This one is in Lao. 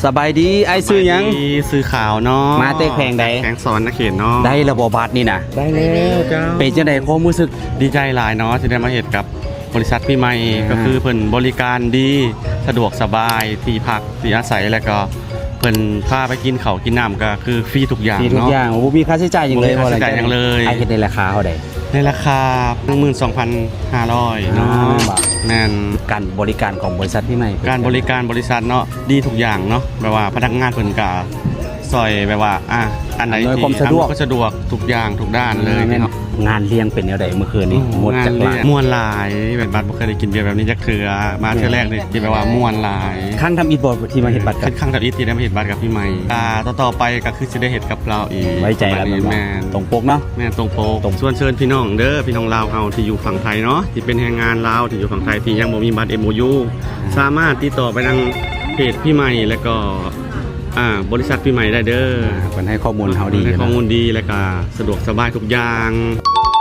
ສະບາຍດີ ອ້າຍຊື່ຫຍັງ? ສະບາຍດີ ຊື່ຂາວເນາະ ມາແຕ່ແຂວງໃດ? ແຂວງສະຫວັນນະເຂດເນາະ. ໄດ້ແລ້ວບໍ່ບັດນີ້ນະ? ໄດ້ແລ້ວເຈົ້າ. ເປັນຈັ່ງໃດຄວາມຮູ້ສຶກ? ດີໃຈຫຼາຍເນາະ ທີ່ໄດ້ມາເຮັດກັບບໍລິສັດພີໃໝ່ ອ່າ ກໍຄືເພິ່ນບໍລິການດີ ສະດວກສະບາຍ ທີ່ພັກທີ່ອາໄສ ແລ້ວກໍເພິ່ນພາໄປກິນເຂົ້າກິນນ້ຳ ກໍຄືຟຣີທຸກຢ່າງ ຟຣີທຸກຢ່າງ ເນາະ. ໂອ້ ບໍ່ມີຄ່າໃຊ້ຈ່າຍຫຍັງເລີຍ. ບໍ່ມີຄ່າໃຊ້ຈ່າຍຫຍັງເລີຍ. ອ້າຍເຮັດໃນລາຄາເທົ່າໃດ? ໃນລາຄາ ໜຶ່ງໝື່ນສອງພັນຫ້າຮ້ອຍເນາະ. ອ່າ ແມ່ນບໍ່? ແມ່ນ. ການບໍລິການຂອງບໍລິສັດພີໃໝ່ ການບໍລິການບໍລິສັດເນາະ ດີທຸກຢ່າງເນາະ ແບບວ່າພະນັກງານເພິ່ນກະຊ່ອຍແບບວ່າ ອ່າ ອັນໃດ ອຳນວຍຄວາມສະດວກ ທີ່ອຳນວຍຄວາມສະດວກທຸກຢ່າງທຸກດ້ານເລີຍ ແມ່ນ ເນາະ. ງານລ້ຽງເປັນແນວໃດມື້ຄືນນີ້? ໂອ້ ມົນຈັກຫຼາຍ ມ່ວນຫຼາຍ ແບບບັດບໍ່ເຄີຍໄດ້ກິນເບຍແບບນີ້ຈັກເທື່ອ ມາເທື່ອແລກນີ້ ທີ່ແບບວ່າມ່ວນຫຼາຍ. ຄັ້ງທຳອິດບໍ່ທີ່ມາເຮັດບັດກັບ? ຄັ້ງທຳອິດທີ່ໄດ້ມາເຮັດບັດກັບພີໃໝ່. ອ່າ ຕໍ່ໆໄປກໍຄືຊິໄດ້ເຮັດກັບລາວອີກ. ໄວ້ໃຈລາວແລ້ວເນາະ. ແມ່ນ. ຕົງປົກເນາະ. ແມ່ນ ຕົງປົກ. ຕົງ ຊວນເຊີນພີ່ນ້ອງເດີ ພີ່ນ້ອງລາວເຮົາທີ່ຢູ່ຝັ່ງໄທເນາະ ທີ່ເປັນແຮງງານລາວທີ່ຢູ່ຝັ່ງໄທ ທີ່ຍັງບໍ່ມີບັດ ເອັມໂອຢູ ອ່າ ສາມາດຕິດຕໍ່ໄປທາງເພຈພີໃໝ່ ແລ້ວກໍ ອ່າ ບໍລິສັດພີໃໝ່ໄດ້ເດີ. ອ່າ ເພິ່ນໃຫ້ຂໍ້ມູນເຮົາດີ ເພິ່ນໃຫ້ຂໍ້ມູນດີ ແລ້ວກໍສະດວກສະບາຍທຸກຢ່າງ.